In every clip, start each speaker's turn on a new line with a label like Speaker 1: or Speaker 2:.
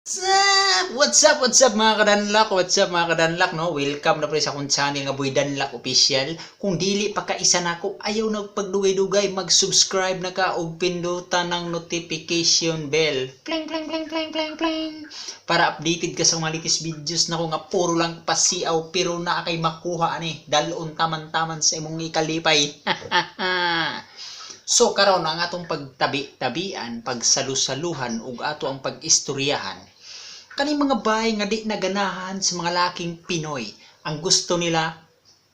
Speaker 1: What's up? What's up? What's up, mga kadanlak? What's up, mga kadanlak, no? Welcome na pre sa akong channel nga Boy Danlak Official. Kung dili pa ka isa nako, ayaw nagpagdugay-dugay, mag-subscribe na ka og pindutan ng notification bell. Pling pling pling pling pling pling. Para updated ka sa mga latest videos nako nga puro lang pasiaw pero naa kay makuha ani. Dalon taman-taman sa imong ikalipay. So karon ang atong pagtabi-tabian, pagsalusaluhan ug ato ang pag-istoryahan kani mga bay nga di naganahan sa mga laking Pinoy. Ang gusto nila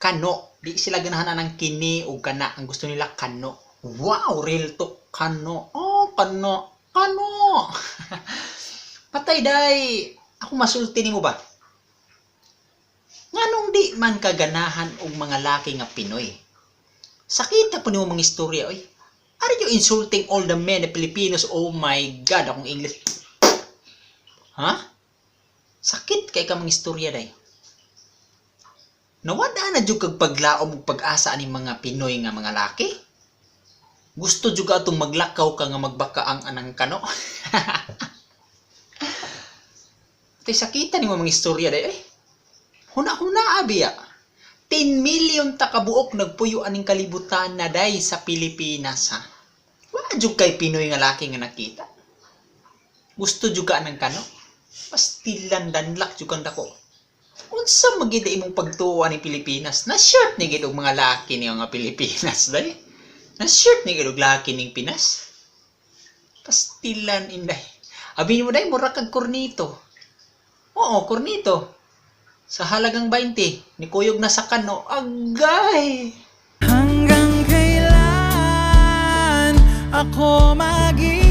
Speaker 1: kano, di sila ganahan anang kini ug kana, ang gusto nila kano. Wow, real talk, kano. Oh, kano, kano. Patay day, ako masulti nimo ba? Nganong di man kaganahan og mga laki nga Pinoy? Sakita po nimo mga istorya, oy. Are you insulting all the men na Filipinos? Oh my God, akong English. Ha? Sakit kay ka mga istorya day. Nawada na jud kag paglaom ug pag-asa ani mga Pinoy nga mga laki. Gusto jud ka atong maglakaw ka nga magbakaang anang kano. Tay, sakita nimo mga istorya day eh. Huna-huna abiya. 10 million ta kabuok nagpuyo aning kalibutan na day sa Pilipinas, ha. Wa jud kay Pinoy nga laki nga nakita. Gusto jud ka anang kano. Pastilan, danlak jud kang dako. Unsa magid imong pagtuo ani Pilipinas? Na short ni gid og mga laki ni nga Pilipinas day. Na short ni gid og laki ning Pinas. Pastilan, inday. Abi mo day, mura kag kornito. Oo, kornito. Sa halagang 20, ni kuyog na sa kano. Agay!
Speaker 2: Hanggang kailan ako mag